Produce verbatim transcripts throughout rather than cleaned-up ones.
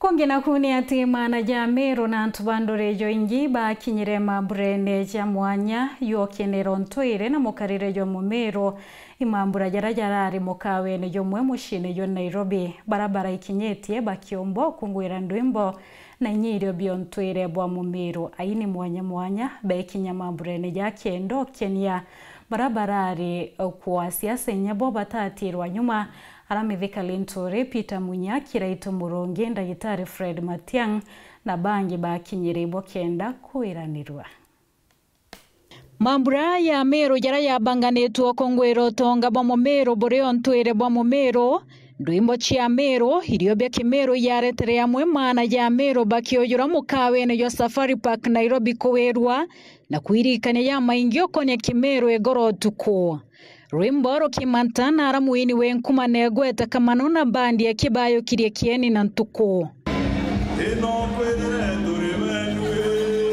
Kungi naku ni ati maana ja Meru na antu ba nduri jo ingi bakinyire mamburene ja mwanya yokenero ntwire na mukarire jwa Mumeru. Imambura jaria jarari mukawene jumwe muciine jwa Nairobi, bara baraikinyitie bakiumba ukungwira ndwimbo na inya irio bia untwire bwa Mumeru. Aini mwanya mwanya bekinya mamburene ja kenda ukenia bara barari kwa siasa inya bo batatirwa nyuma, ara Mithika Linturi, Peter Munya, Kiraitu Murungi, Ndagitari Fred Matiang na bangi bakinyire ibo kenda kwiranirua. Mambura ya Meru jaria yabanganitwe ukungwira utonga bwa Mumeru buri untwire bwa Mumeru, ndwimbo cia Meru, irio bia Kimeru yaretere amwe maana ja Meru bakiujura mukawene jwa Safari Park Nairobi kuwirua na kwirikania ja maingi ukonia Kimeru igoro utuku. Rwimbo rukimanta na ara mwini wi nkuma negweta kamano na bandi akibayukirie kieni na ntuku. Ino kwirire turi wenu ii.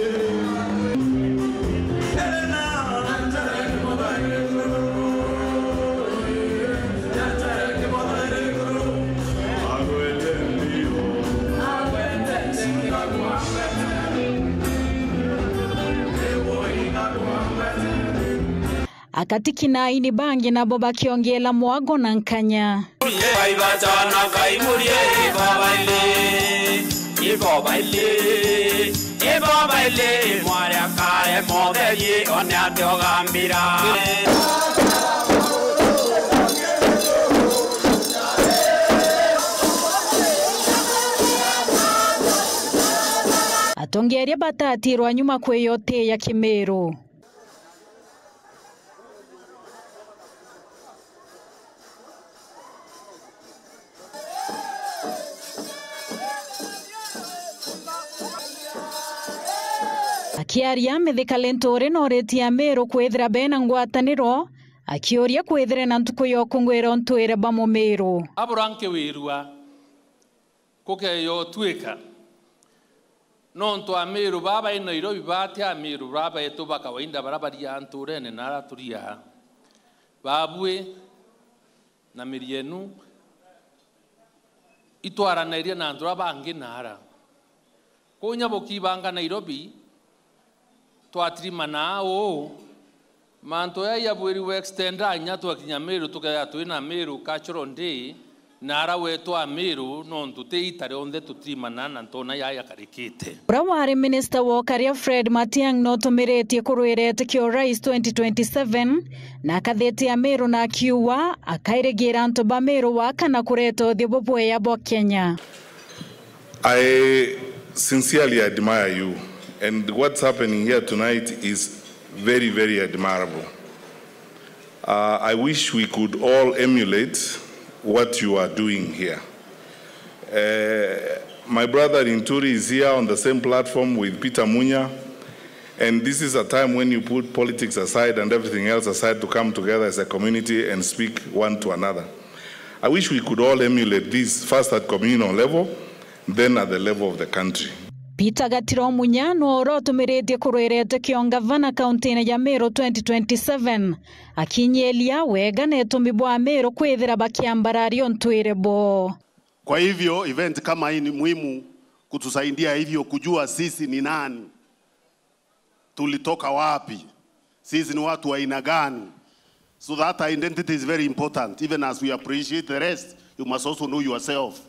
Akatiki na aini bangi nabo bakiongeela mwago na nkanya. Baibachana kaimurie ibabaili, ibabaili, ibabaili, mwari akare motheri, one ate ogambira. Atongeria batatirwa nyuma kwiyotiya Kimiru. Akiaria, Mithika Linturi noritie Amiru kwithira bena ngwataniro, akiuria kwithire na ntuku ya ukungwira untwire bwa Mumiru. Abura nkewirua kukeyotwika. Nontu Amiru baa bai Nairobi bati Amiru baa betu ba kawaida bara baria nturene na ara turia. Babui na miri yenu itwaraniria na antu bara bangi na ara. Kunya bukibanga Nairobi, twatirimana uu, mantu jaa jabwiri we extenda inya twakinya Miru, tukethira twina Miru Cultural Day, na ara wetwa Miru, nontu ti ita rionthe tutirimana na ntona jaa jakarikite. Uria wari minista wa ukaria Fred Matiang'i notumiritie kurwira itikio rais twenty twenty-seven, na akathitia Miru na akiuga akairigira antu ba Miru waka na kureta uthio bubwea bwa Kenya. I sincerely admire you, and what's happening here tonight is very, very admirable. Uh, I wish we could all emulate what you are doing here. Uh, my brother Linturi is here on the same platform with Peter Munya, and this is a time when you put politics aside and everything else aside to come together as a community and speak one to another. I wish we could all emulate this, first at communal level, then at the level of the country. Peter Gatiro Munya nwe uria utumiritie kurwira itikio ngavana kauntine ya Miru twenty twenty-seven, akinyiria wega na itumi bwa Miru kwithira bakiambararia untwire bwoo. Kwa hivyo, event kama hii ni muhimu kutusaidia hivyo kujua sisi ni nani. Tulitoka wapi? Sisi ni watu wa aina gani? So that identity is very important. Even as we appreciate the rest, you must also know yourself.